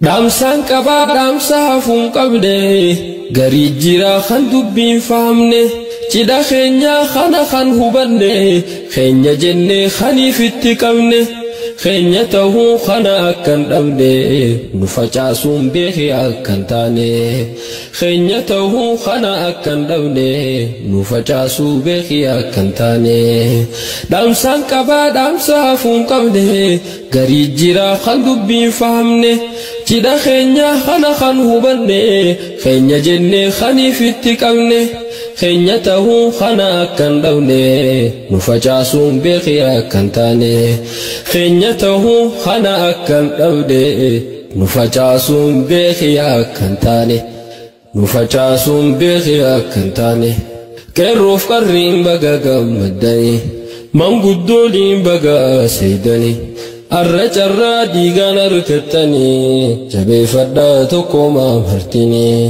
Dhaamsaan qabaa dhaamsa hafuun qabne, garii jira kan dubbiin fahamne, cidha keenya kana kan hubanne, keenya jennee kaniif itti qabne, keenya tahuu kana akkan dhabne, nu facaasuun beeki akkan taane. Keenya tahuu kana akkan dhabne, nu facaasuu beeki akkan taane. Dhaamsaan qabaa dhaamsa hafuun qabne, garii jira kan dubbiin fahamne, cidha keenya kana kan hubanne, keenya jennee kaniif itti qabne, keenya tahuu kana akkan dhabne, nu facaasuun beeki akkan taane. Keenya tahuu kana akkan dhabne, nu facaasuun beeki akkan taane. Nu facaasuun beeki akkan taane. Qeerroof qarriin baga gammaddanii, manguddooliin baga seeydanii, arra carraa dhiigaan harkattanii, jabeeffadhaa tokkomaa martinii.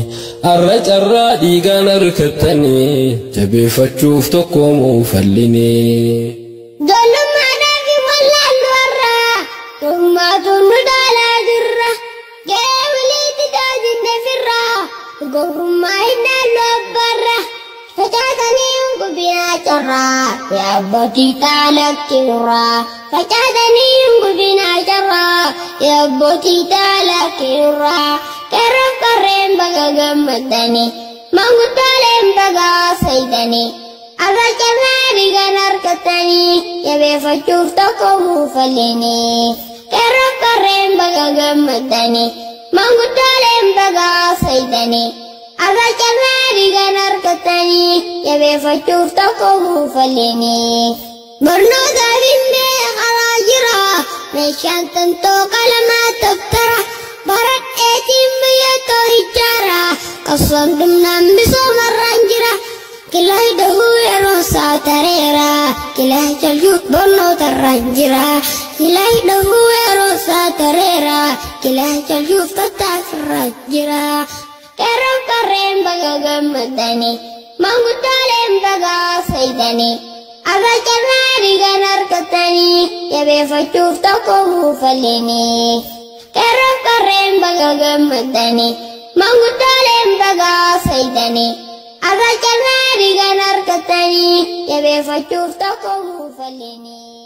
Arra carraa dhiigaan harkattanii, jabeeffachuuf tokkoomuu fallinii. Ijoollummaadhaaf wallaallu har'a, tokkummaatu nu dhaalaa jirra. Ga'ee walitti daajinne firra, gofrummaa hin dhaallu abbaarra. Facaasanii hin gubinaa carraa, yaa abbootii taalakkiirraa. Facaasanii hin gubinaa carraa, yaa abbootii taalakkiirraa. Qeerroof qarreen baga gammaddanii, manguddooleen baga seeytanii. Arra carraa dhiigaan harkattanii, jabeeffachuuf tokko muufallinii. Qeerroof qarreen baga gammaddanii, manguddooleen baga seeytanii. Arra carraa dhiigaan harkattanii, jabeeffachuuf tokko muufallinii. Barnootaaf hin beekamaa jira, meeshaan tantoo qalamaa daftara. Baradheetiin biyyatoo ijaara, qabsoon dhumnaan misoomarraan jira. Kilaa dahuu yeroo isaa tareera, kilaa jal'uu barnootarraan jira. Kilaa dahuu yeroo isaa tareera, kilaa jal'uuf tattaafirraa jira. Qeerroof qarreen baga gammaddanii, manguddooleen baga seeytanii. Arra carraa dhiigaan harkattanii, jabeeffachuuf tokko muufallinii. Qeerroof qarreen baga gammaddanii, manguddooleen baga seeytanii. Arra carraa dhiigaan harkattanii, jabeeffachuuf tokko muufallinii.